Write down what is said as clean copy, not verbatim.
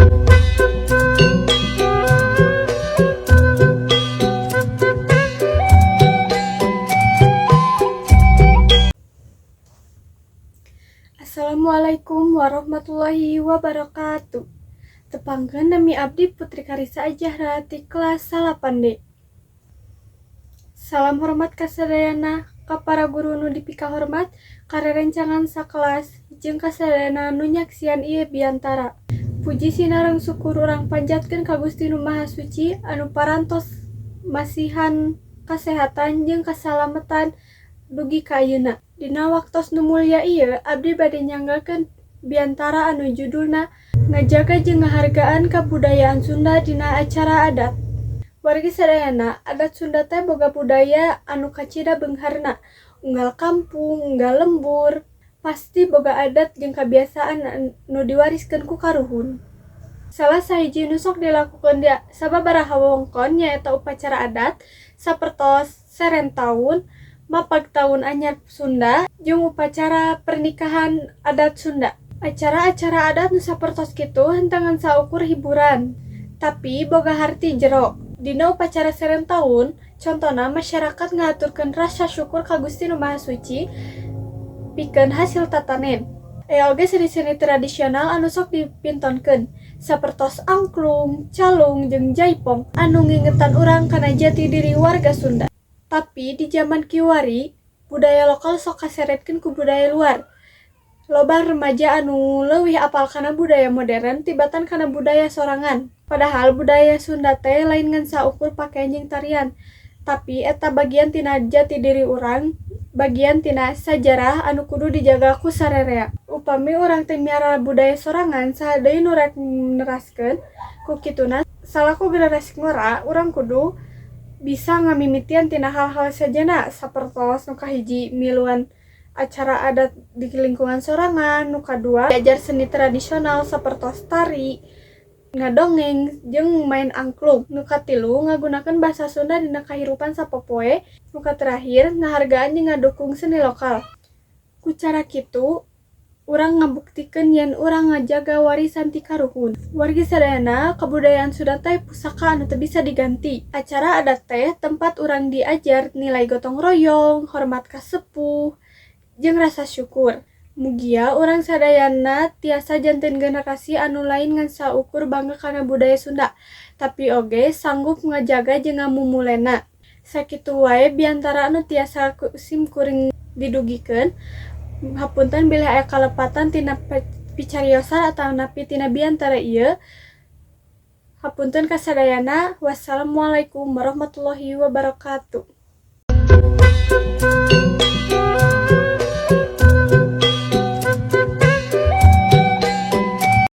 Assalamualaikum warahmatullahi wabarakatuh. Tepangkeun, nami abdi Putri Karisa Ajahra ti kelas 8D. Salam hormat kasadayana, ka para guru nu dipikahormat, ka rerencangan sakelas, jeung kasadayana nu nyaksian ieu biantara. Puji sinareng syukur urang panjatkeun ka Gusti Nu Maha Suci anu parantos masihan kasehatan jeung kasalametan dugi ka ayeuna. Dina waktos nu mulya ieu abdi bade nyanggakeun biantara anu judulna Ngajaga jeung Ngahargaan Kabudayaan Sunda dina Acara Adat. Wargi sadayana, adat Sunda teh boga budaya anu kacida beungharna. Unggal kampung, unggal lembur, pasti boga adat jeung kabiasaan nu diwariskeun ku karuhun. Salah sahiji nu sok dilakukeun di sababaraha wewengkon nyaeta upacara adat, sapertos seren taun, mapag taun anyar Sunda, jeung upacara pernikahan adat Sunda. Acara-acara adat nu sapertos kitu henteu ngan saukur hiburan, tapi boga harti jero. Dina upacara seren taun, contona, masyarakat ngahaturkeun rasa syukur ka Gusti Nu Maha Suci pikeun hasil tatanen. Aya oge seni-seni tradisional anu sok dipintonkeun, sapertos angklung, calung, jeung jaipong anu ngingetan urang kana jati diri warga Sunda. Tapi di jaman kiwari, budaya lokal sok kaseretkeun ku budaya luar. Loba remaja anu leuwih apal kana budaya modern tibatan kana budaya sorangan. Padahal budaya Sunda teh lain ngan saukur pakean jeung tarian, tapi eta bagian tina jati diri urang, bagian tina sajarah anu kudu dijaga ku sarerea. Upami urang teu miara budaya sorangan, saha deui nu rek neraskeun? Ku kituna, salaku generasi ngora, urang kudu bisa ngamimitian tina hal-hal sejenna, sapertos nu kahiji, miluan acara adat di lingkungan sorangan, nu kadua, diajar seni tradisional sapertos tari, ngadongeng, jeung main angklung, nu katilu, ngagunakeun bahasa Sunda dina kahirupan sapopoe, nu katerakhir, ngahargaan jeung ngadukung seni lokal. Ku cara kitu urang ngabuktikeun yen urang ngajaga warisan ti karuhun. Wargi sadayana, kabudayaan Sunda teh pusaka anu teu bisa diganti. Acara adat teh tempat urang diajar nilai gotong royong, hormat ka sepuh, jeung rasa syukur. Mugia urang sadayana tiasa janten generasi anu lain ngan saukur bangga kana budaya Sunda, tapi oge sanggup ngajaga jeung ngamumulena. Sakitu wae biantara anu tiasa ku sim kuring didugikeun. Hapunten bilih aya kalepatan tina picariosan atanapi tina biantara ieu. Hapunten kasadayana. Wassalamualaikum warahmatullahi wabarakatuh.